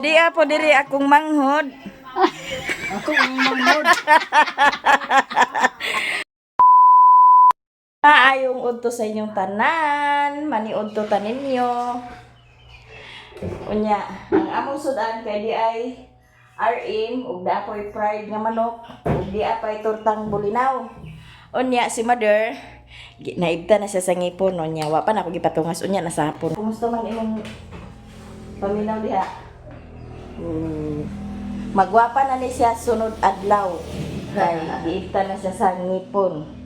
Di po diri akong manghod. Akong manghod. Maayong udto sa inyong tanan, maniudto ta ninyo. Unya, ang among sudan kay di ay RM ug daapoy pride nga manok ug di apay tortang bulinaw. Unya si mother naibta na siya sa ngipon, unya wa pa na ako gipatungas unya na sa hapon. Kumusta man imong paminaw diha? Magwapa na ni siya sunod adlaw. Kay giibta na siya sa ngipon.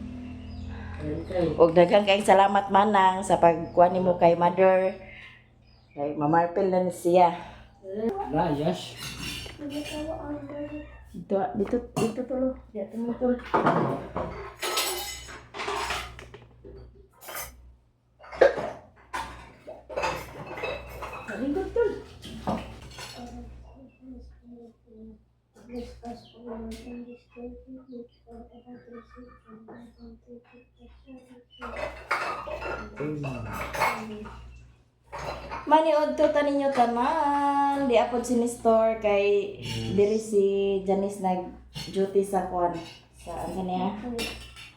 Og daghang kayong salamat, manang, sa pagkuha nimo kay mother. Kay mamarpil na ni siya. Layas. Dito, dito, dito tulo. Dito mo tulo. Lingkod tol. Maniod to taninyo tanan. Di apod si Nestor kay diri si Janice nag duty sa kuan sa ano niya,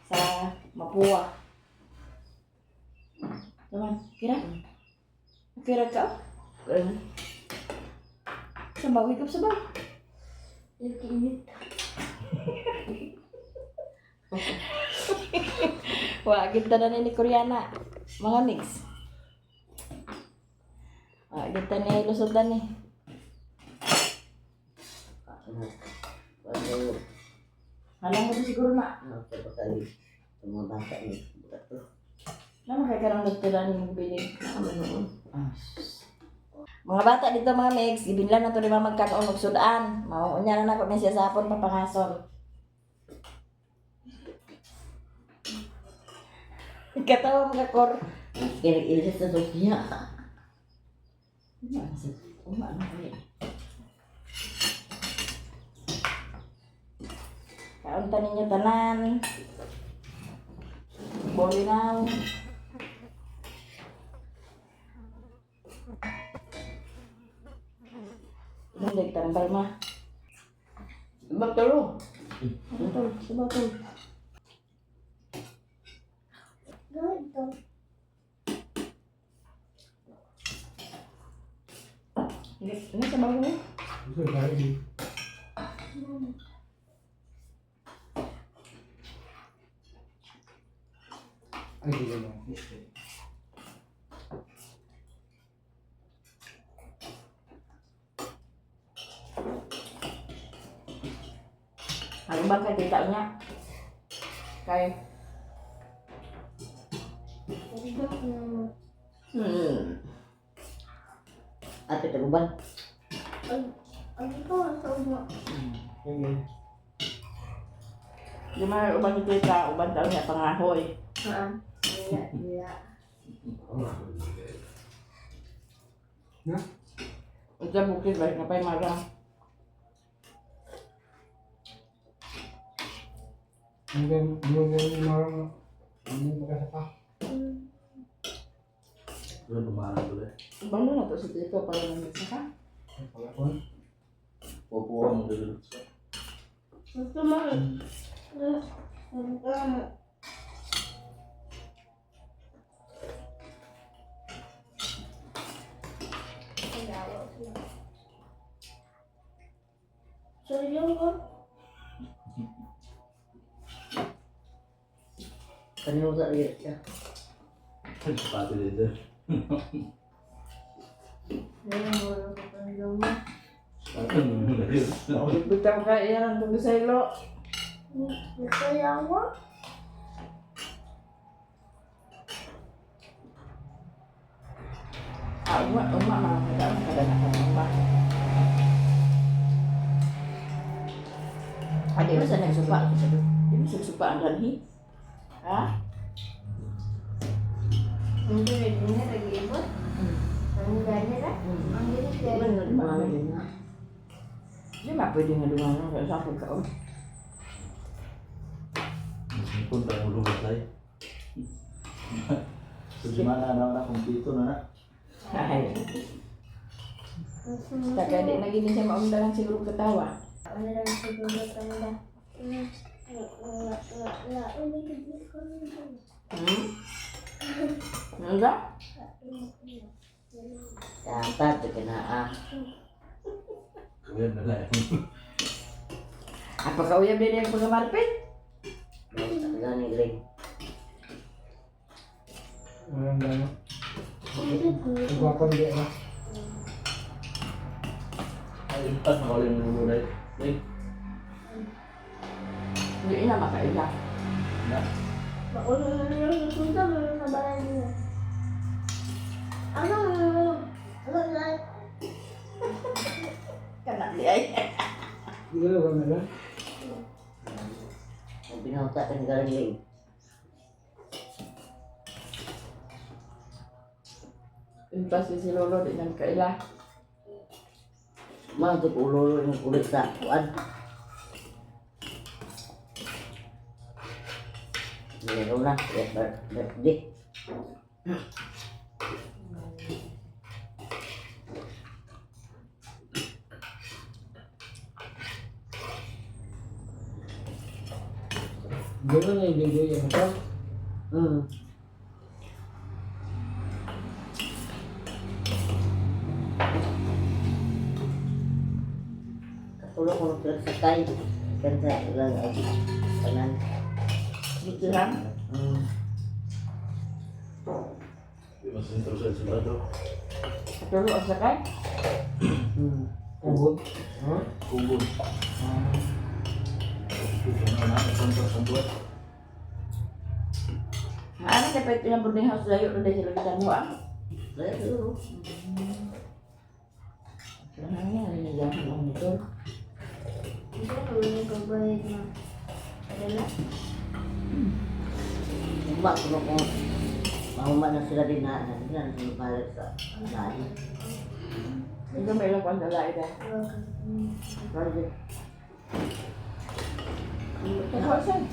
sa Mapua. Taman, kira? Kira ka? Kira. Sabaw, higop sabaw. Wa, kita na ni Koreana. Mga mix. Wa, kita ni lusotan ni. Alam mo siguro na. Naman kay karang nagtula ni mong bilin. Ano noon? Ah, sus. Mga bata dito, mga mix, ibinlan na to ni mama magkaon og sudan. Mao unya na nako ni siya sa hapon papangason. Katawa mga kor. Kaya sa Sofia. Uma na kaya. Kaon ta ninyo tanan. Bolinaw. Inom dag tambal ma. Magtalo. Ano tol? Sabaw tol. Ano sabaw mo? Ay, di naman. Ano ba kay tita niya? Kay Ate taguban. Di man uban ni tita, uban daw niya pangahoy. Na? Unsa bukid ba nga pay marang. Hanggang hanggang marang ano makasaka. Doon dumarang doon eh. Uban na to si tito para nang ka. Wala ko. Pupuha mo doon. Kanino sa iya siya. Pati dito. Bitaw ka iyan ang tunggo sa ilo. Ah, uma, uma, mga kada, kada na ka uma. Ah, di ba sa nagsupa? Di ba sa nagsupa ang ganhi? Ha? Di ba pwede nga dumangan kaya sa pagkaon? Punta mo lumatay. So, di man na na kumpleto na na. Ay. Basta kaya di na gini siya maundalan siguro katawa. Ano lang siguro tanda. Ano ba? Dapat ka na ah. Kuya na lang. Apa kauyab din yung pagkamarpit? Gani rin. Walang gano'n. Ugapon di na. Ay, impas na ulit ng ulo dahil. Ay, Hindi na makaila. na. Maulo na lang yung punta mo sa balay niyo. Ano? Ano na? Kana di ay. Hindi ko na lang. Ang binauta ka ni galing rin. Impas si Lolo di nang kaila. Mga ito ulo yung kulit sa kuan. Meron na, yes, birthday. Gano'n na yung video yung ito. Katulong ko nung sa kay. Kanta lang ay tanan. Dito lang. Di mas sentro sa Salvador. Lolo ang sakay. Ubod. Ha? Kubon. Kubon na na. Sentro sa buwan. Ano kay pwede ng boarding house layo na dahil sila sa ah. Kaya siguro. Ano nga rin ang ang motor. Hindi ko yung kabayad na. Dala. Uma ko na kung mahuma na sila din na na na na balik sa lahi. Ito may ilang kwan dala ida. Sorry. Ito saan?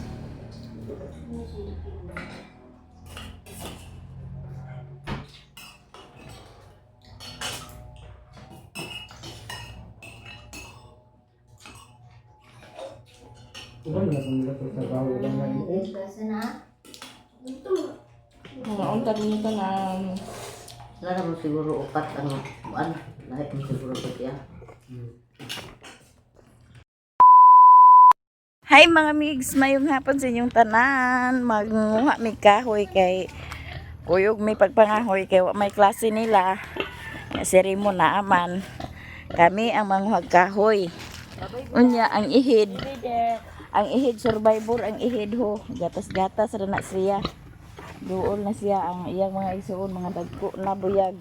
Uban na kung nila sa trabaho. Uban na rin. Gasa na. Ito. Mga unta din ito na Wala naman siguro upat ang kuan. Lahat mo siguro ba siya? Hi mga migs, mayong hapon sa inyong tanan. Magnguha mi kahoy kay kuyog mi pagpangahoy kay wa may klase nila. Nga si Rimo na aman. Kami ang manguhag kahoy. Unya ang ihid. Ang ihid survivor ang ihid ho. Gatas-gatas ra na siya. Duol na siya ang iyang mga isuon mga dagko na buyag.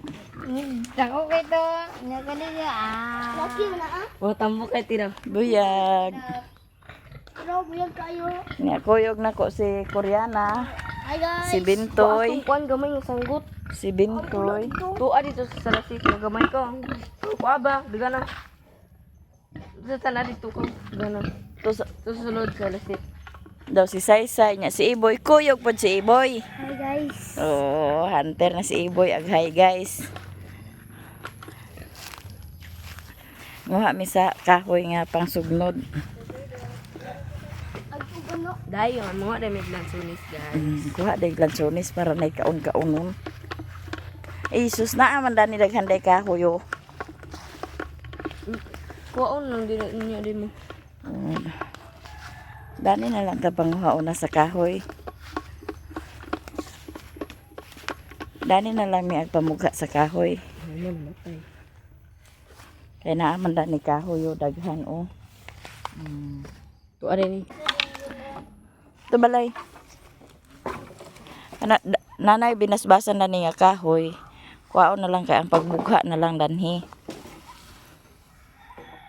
Dako kito. Nagalila ah. Laki na ah. Buyag. Pero buyag kayo. Nga kuyog na ko si Koreana, Hi guys. si Bintoy, Kuan gamay yung sanggot. si Bintoy. Tuwa dito sa salasik nga gamay ko. Kuha ba? Biga na. Sa tanan dito ko. Biga na. To sa- Susunod sa lasik. Daw si Saysay niya si Iboy, kuyog pod si Iboy. Hi guys. Oh, hunter na si Iboy. Aghay guys. Nguha mi sa kahoy nga pang sugnod. Agpugano. Dayon, mga damit lang sunis guys. Kuha day lansones para nay kaon-kaonon. Eh, sus na man dani daghan day kahoy oh. Kuwaon lang din niya din mo. Dani na lang ta panguhaon na sa kahoy. Dani na lang mi agpamugha sa kahoy. Kay naa man dani kahoy oh, daghan oh. Tuwa rin eh. Ito balay. Ana, nanay binasbasan na niya kahoy. Kuwaon na lang kay ang pagbugha na lang danhi.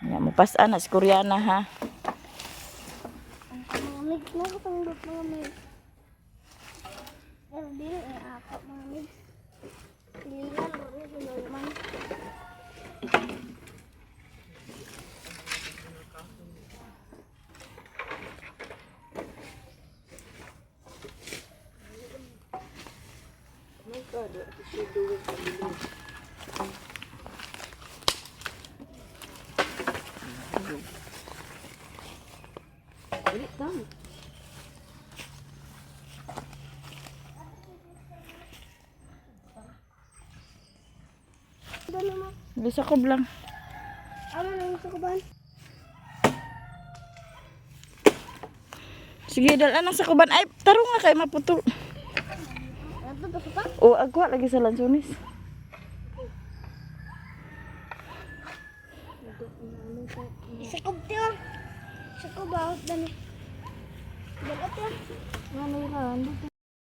Nya mo pas-an na si Koreana ha. Mga migs na katanggot mga migs. Pero dili na ako mga migs. Pilihan ko rin sila man. Ulit lang. Doon mo. Gisakob lang. Ano nang sakuban? Sige, dalaan ang sakuban. Ay, tarong nga kay maputol. Ato to pa. O, agwa lagi sa lansones. Isakob tiyo. Isakob out dani. Dagat tiyo. Ano yun?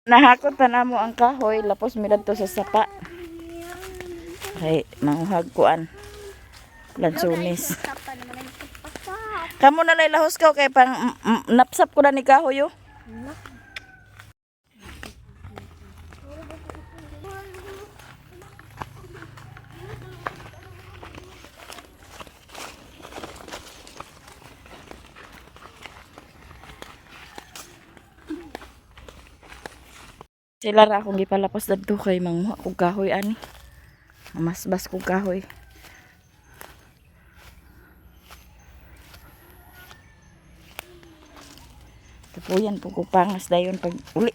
Nahakot na namo ang kahoy, lapos miradto sa sapa. Kay manguhag kuan. Lansones. Sapa naman ang pasap. Kamo na lay lahos ka kay pang napsap ko na ni kahoy oh. Sila ra akong gipalapos dadto kay manguha kog kahoy ani. Masbas kog kahoy. Tapuyan po ko pangas dayon pag uli.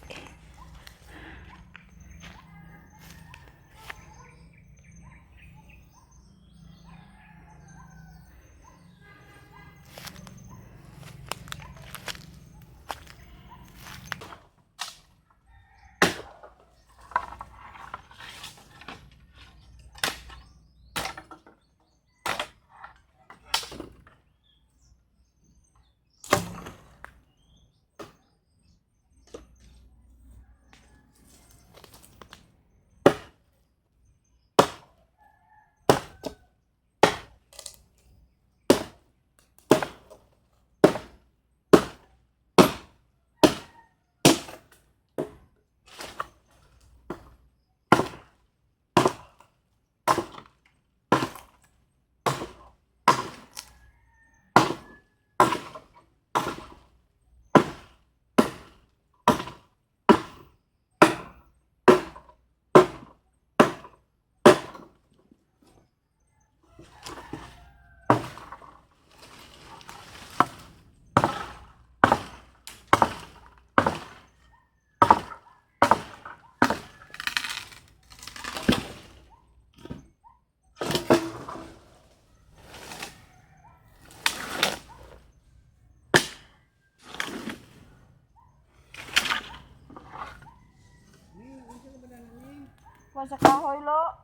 Kuha sa kahoy lo.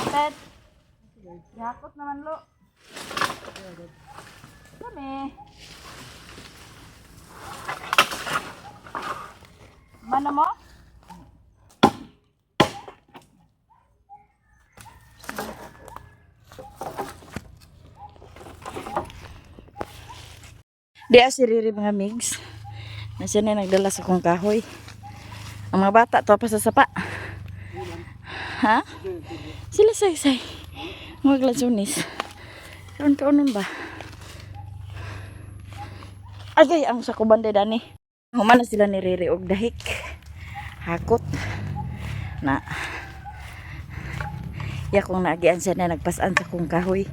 Tet. Gihakot naman lo. Kami. Mana mo? Di si Riri mga migs. Nasa na nagdala sa kong kahoy. Ang mga bata to pa sa sapa. Ha? Sila say-say. Mga glansunis. Karon kaunon ba? Agay ang sakuban day dani. Human na sila ni Riri og dahik. Hakot. Na. Ya kung naagian siya na nagpasan sa kong kahoy.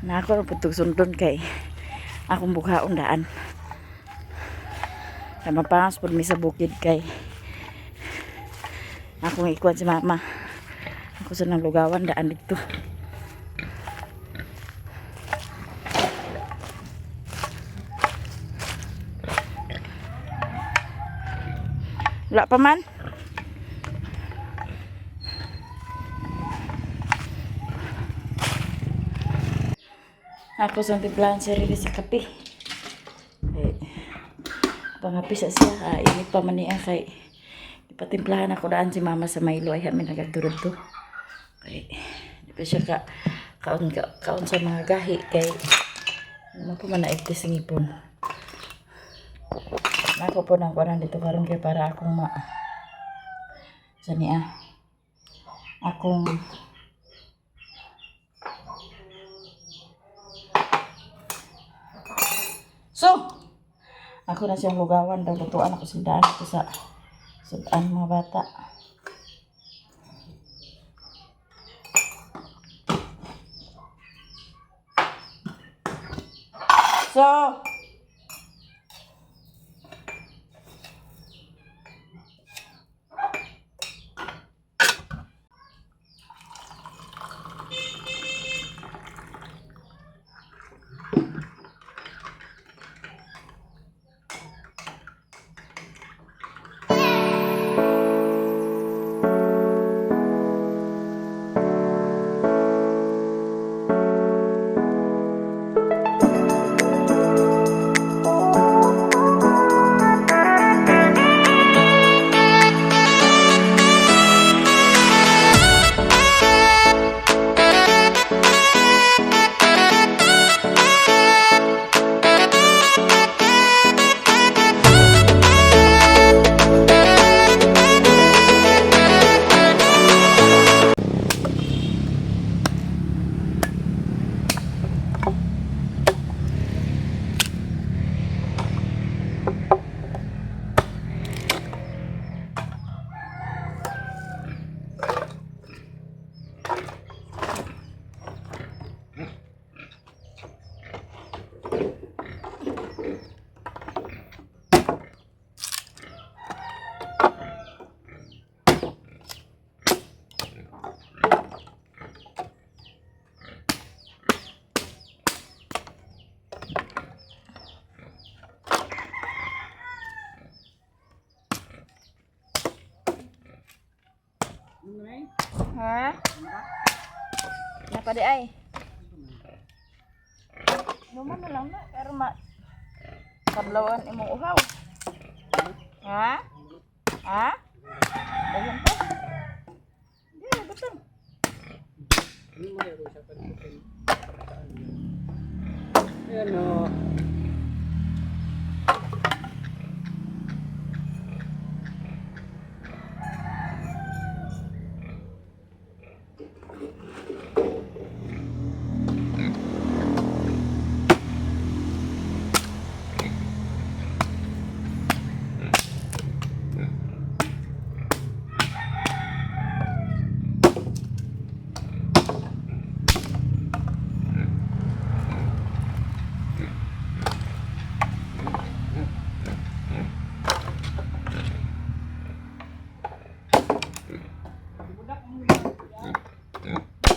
Na ako ang putog sundon kay akong bughaon daan. Kay mapangas pud mi sa bukid kay akong ikuan si mama. Ako sa nang lugawan daan dito. Wala pa man. Ako sa timplahan si Riri sa kape. Eh, pangapisa siya, ah, init pa man niya kay ipatimplahan ako daan si mama sa Milo ay kami nagadurod to. Kay di pa siya ka kaon ka, kaon sa mga gahi kay ano po man naipti sa ngipon. Nako po nang kuanan dito karon kay para akong ma sa niya akong So, ako na siyang lugawan daw lutuan ako sa daan ko sa sudaan mga bata. So, Ha? Napa di ay? Luman na lang na, pero ma kablawan imong uhaw. Ha? Ha? Daghan pa? Di, butang. Ayan o.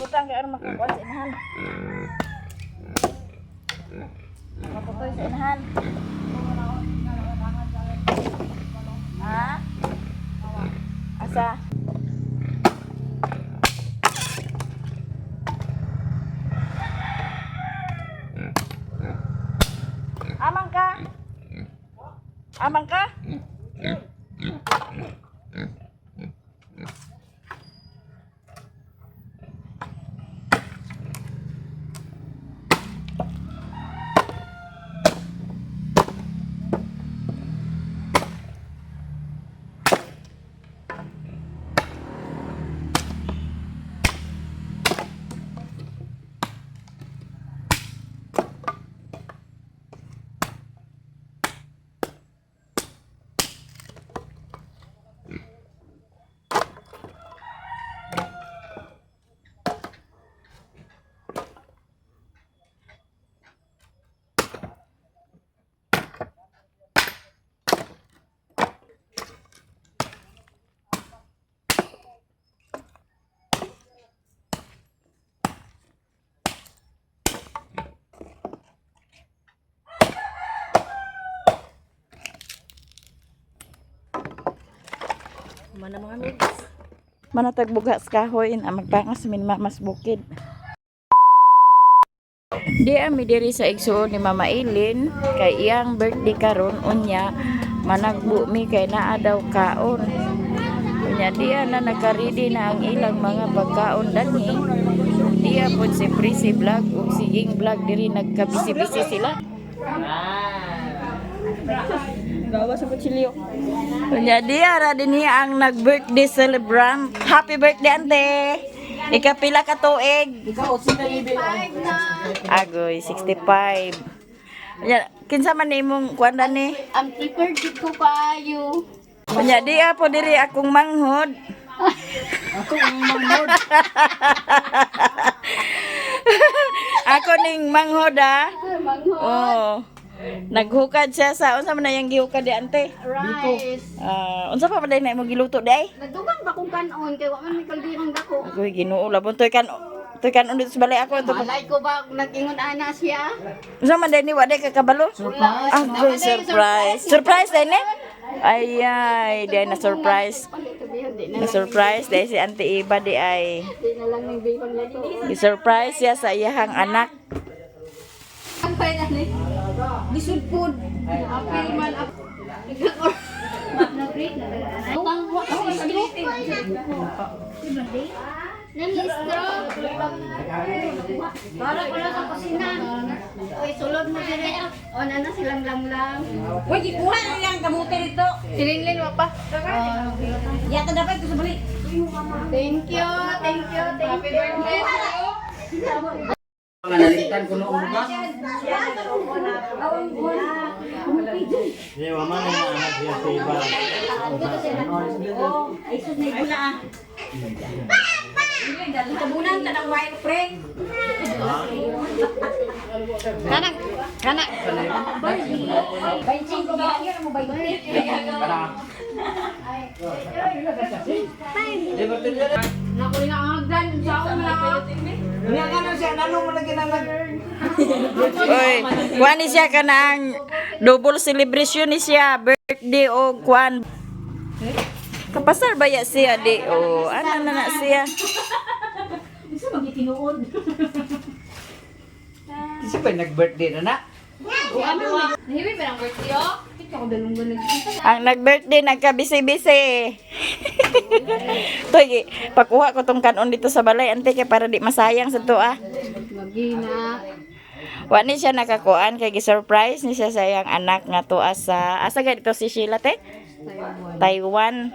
Butang kay aron makakuan sa inahan. Makaputoy sa inahan. Ha? Asa? Amang ka? Amang ka? Mana mga migs? Manatag bugas kahoy na magpangas min mamas bukid. Di ami diri sa igsuon ni Mama Ilin kay iyang birthday karon, unya managbu mi kay naa daw kaon. Unya diya na nakaredy na ang ilang mga pagkaon danhi. Diya pod si Prissy Vlog ug si Ying Vlog diri, nagkabisi-bisi sila. Gawa sa kutsilyo. Unya diya ra dinhi ang nag-birthday celebrant. Happy birthday, ante. Ikapila ka tuig? Ikaw, 65. Agoy, 65. Unya, kinsa man imong kuan ni? Ang prepared jud ko kaayo. Unya diya po diri akong manghod. Ako ang manghod. Ako ning manghod ah. Manghod. Oo. Naghukad siya sa unsa man na yang gihukad di ante? Rice. Ah, unsa pa man day na imo giluto di ay? Nagdugang ba kung kanon kay wa man may kaldirang dako. Agoy, Ginoo labon toy kan toy kanon dito sa balay ako ato. Malay ko ba nag-ingon ana siya? Unsa man day ni wa day kakabalo? Surprise. Agoy, surprise. Surprise day ni? Ay ay, day na surprise. Na surprise day si Auntie Iba di ay. Di na lang ng bihon na to. Gi-surprise siya sa iyahang anak. Ang pa na ni. Lisod pod. Apil man ako. Nang straw. Para ko lang sa kusina. Oy, sulod mo dire. O na na silang langlang. Uy, gikuha na lang kamote dito. Silinlin wa pa. Yata dapat ko sa balik. Thank you, thank you, thank you. Mga nalitan ko noong bukas. Hindi, wama na yung anak siya sa iba. Ay, sus na ibula ah. Tabunan ta ng wine friend. Kana, kana. Naku na ang hagdan sa ako na. Nga nga siya, nanong mo lagi na nag... Oy, kuan ni siya kanang double celebration ni siya, birthday o kuan. Kapasar ba ya siya di o ana na na siya. Kasi pa nag-birthday na na. Nahibi ba ng birthday oh? Ito ko dalunggan nag. Ang nag-birthday nagka-busy-busy. Toy, pakuha ko tong kanon dito sa balay ante kay para di masayang sa to ah. Magina. Wa ni siya nakakuan kay gi-surprise ni siya sa iyang anak nga tuwa sa asa ga dito si Sheila te? Taiwan.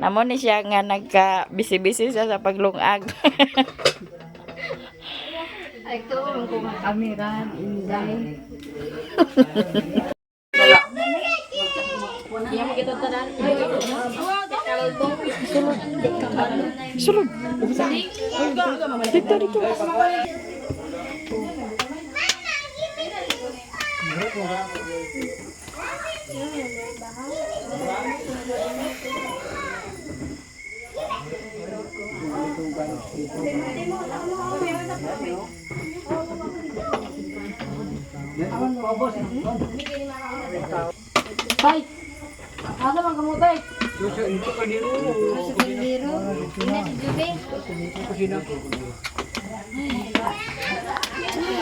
Namo ni siya nga nagka busy-busy siya sa paglungag. Ay, ito ang kung kamera, inday. Sulod. Dito dito. Bay! Asa man kamutay?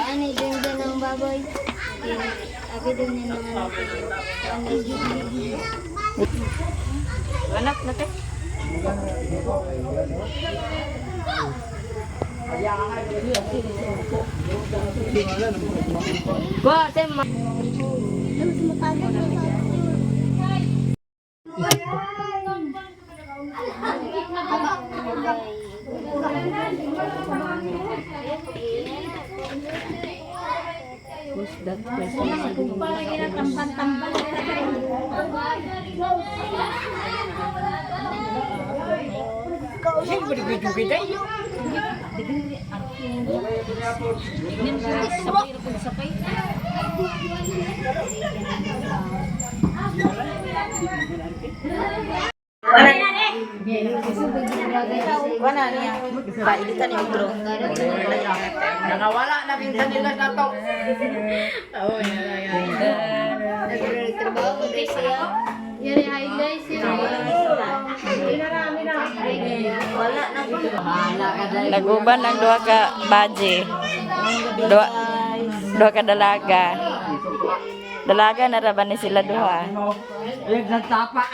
Ani dun dun ang baboy. Abi dun ni mga anak. Anak na te. Wa, sem. Wala niya. Pailitan yung bro. Nangawala na kinsa nila sa to. Nagtrabaho ko guys siya. Yan hi guys. Naguban ang duha ka baje. Duha, duha ka dalaga. Dalaga na ra ba ni sila duha? Ayag nagtapa.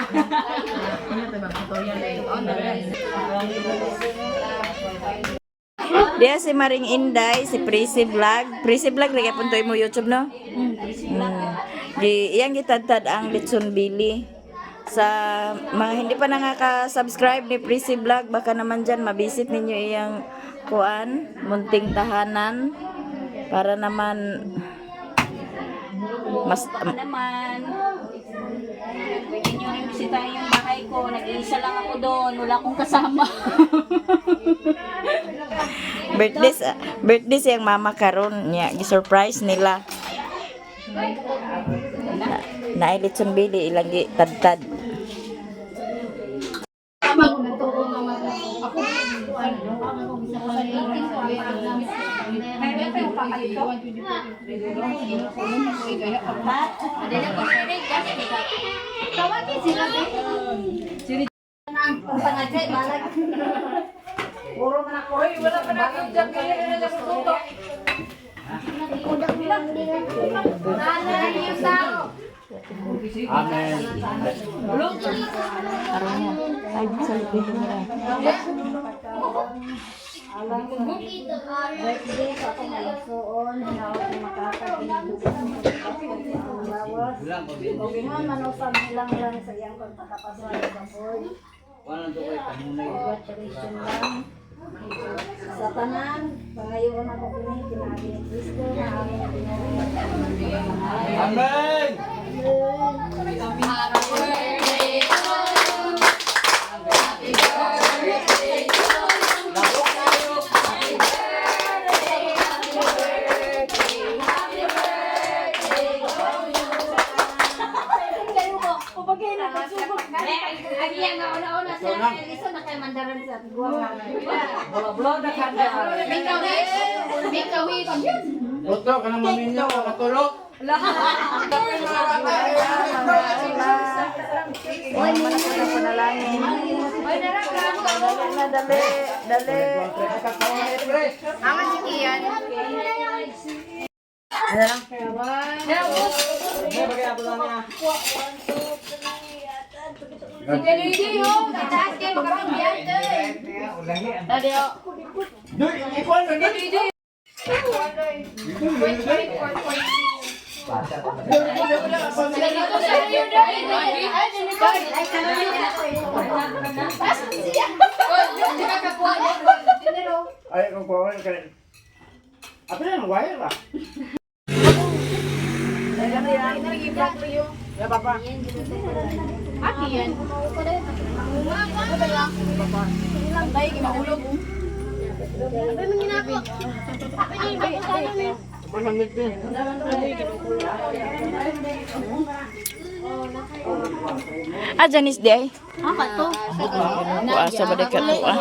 Diya si Maring Inday, si Prissy Vlog. Prissy Vlog, lagi po mo YouTube, no? Di, iyang gitadtad ang Litson Billy. Sa mga hindi pa nakaka-subscribe ni Prissy Vlog, baka naman dyan, mabisit ninyo iyang kuan, munting tahanan. Para naman mas Baka naman. Pwede nyo rin bisitahin yung bahay ko. Nag-iisa lang ako doon. Wala akong kasama. birthday siyang mama karon niya, gi-surprise nila. Naay litson bili ilang gi tadtad. Tawagin sila be. Pangajay balag. Udak mo lang din. Nanay yung tao. Amen. Aron niya. Ay, sa likod nila. Birthday sa akong igsuon, hinaot ko makakagilid sa akong lawas. Ogingon man usab nilang lang sa iyang pagpakapasway sa boy. Congratulations lang. Sa tanan, pangayoon ako kini kinaagi ni Kristo na among Ginoo. Amen! Agi ang una-una sila kay Lisa na kay Mandaran sa guwa. Make a wish. Make a wish. Otro ka nang maminyo, katulog. Panalangin. Dali na, dali. Dali. Aman si Kian. Taas kayo makapagbiyan. Ay, kung kuha ka. Apa na wire ba? Ya, papa. Abay, manginako. Abay, manginako. Masamit din. Ah, Janice di ay. Ah, to. Kuasa ba di ka to ah?